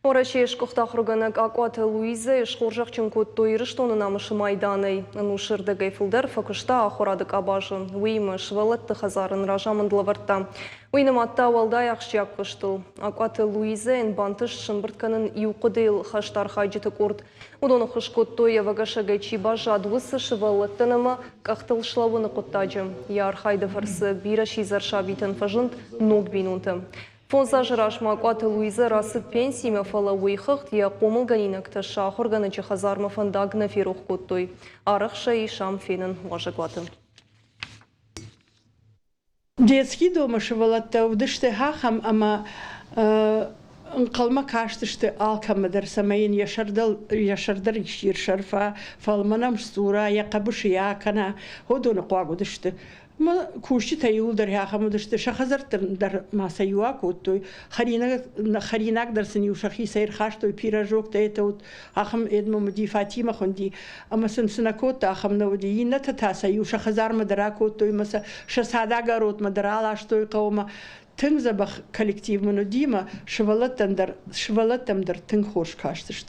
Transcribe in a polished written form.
Уӕрӕсейы сгуыхт ахуыргӕнӕг Акъуаты Луизӕйы схорзӕхджын кодтой Ирыстоны намысы майданӕй. Ӕнусы рдӕгӕй фылдӕр фӕкуыста ахуырады къабазы. Уыимӕ сывӕллӕтты хӕдзарӕн разамынд лӕвӕрдта. Уый нымадта уӕлдай ахсджиаг куыстыл. Акъуаты Луизӕйӕн бантыст сӕмбырд кӕнын иу хъуыдыйыл хӕст архайджыты къорд. Уыдон ӕххуыс кодтой, ӕвӕгӕсӕгӕй чи баззад, уыцы сывӕллӕттӕн ӕмӕ къӕхтыл слӕууыны хъуыддаджы. Йӕ архайды фӕрцы бирӕ сидзӕр сабитӕн фӕзынд ног бинонтӕ. Фондз азы размӕ Акъуаты Луизӕ рацыд пенсимӕ, фӕлӕ уый хыгъд йӕ хъомылгӕнинӕгтӕ сӕ ахуыргӕнӕджы хӕдзармӕ фӕндаг нӕ ферох кодтой. Арӕх сӕ ис ам фенын уазӕгуаты. Детский домы сывӕллӕттӕ уыдысты ахӕм ӕмӕ ӕнхъӕлмӕ кастысты алкӕмӕ дӕр, цӕмӕй йын йӕ йӕ сӕрдӕр исчи ӕрсӕрфа, фӕлмӕн ӕм сдзура, йӕ хъӕбысы йӕ акӕна, уыдоны хъуаг уыдысты. Мӕ кусджытӕ иууылдӕр ахӕм уыдысты, сӕ хӕдзӕртты дӕр ма сӕ иу акодтой, хӕринаг дӕр сын-иу сӕхицӕй ӕрхастой, пирожоктӕ етӕ уыд, ахӕм Эдмом уыди, Фатимӕ хуынди, ӕмӕ сын цы нӕ кодта, ахӕм нӕ уыди. Иннӕтӕ та сӕ-иу сӕ хӕдзармӕ дӕр акодтой ӕмӕ сӕ сӕ цадӕгӕротмӕ дӕр аластой хъӕумӕ. Тынг дзӕбӕх коллектив мын уыди ӕмӕ сывӕллӕттӕн дӕр сывӕллӕттӕм дӕр тынг хорз кастысты.